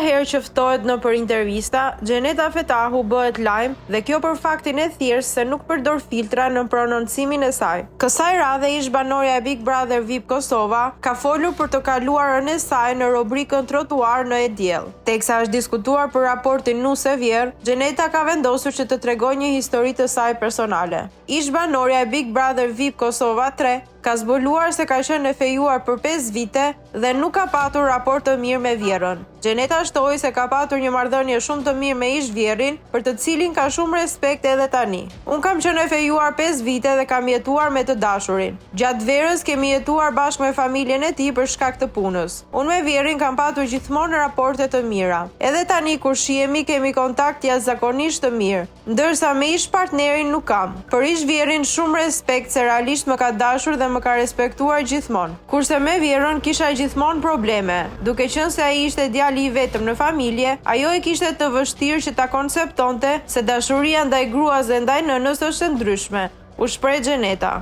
herë që ftohet nëpër intervista, Xheneta Fetahu bëhet lajm dhe kjo për faktin e thjeshtë se nuk përdor filtra në prononcimin e saj. Kësaj radhe ish-banorja e Big Brother VIP Kosova ka folur për të kaluarën e saj në rubrikën Trotuar në E Diell. Teksa është diskutuar për raportin nuse-vjehrr, Xheneta ka vendosur që të tregojë një histori të saj personale. Ish-banorja e Big Brother VIP Kosova 3 ka zbuluar se ka qenë e fejuar për pesë vite dhe nuk ka patur raport të mirë me vjehrrën. Xheneta shtoi se ka patur një marrëdhënie shumë të mirë me ish-vjehrrin, për të cilin ka shumë respekt edhe tani. Unë kam qenë e fejuar pesë vite dhe kam jetuar me të dashurin. Gjatë verës kemi jetuar bashkë me familjen e tij për shkak të punës. Unë me vjehrrin kam patur gjithmonë raporte të mira. Edhe tani kur shihemi kemi kontakt jashtëzakonisht të mirë. Ndërsa me ish partnerin nuk kam. Për ish vjehrrin shumë respekt se realisht më ka dashur dhe më ka respektuar gjithmonë. Kurse me vjehrrën kisha gjithmonë probleme. Duke qenë se ai ishte djali i vetëm në familje, ajo e kishte të vështirë që ta konceptonte se dashuria ndaj gruas dhe ndaj nënës është e ndryshme, u shpreh Xheneta.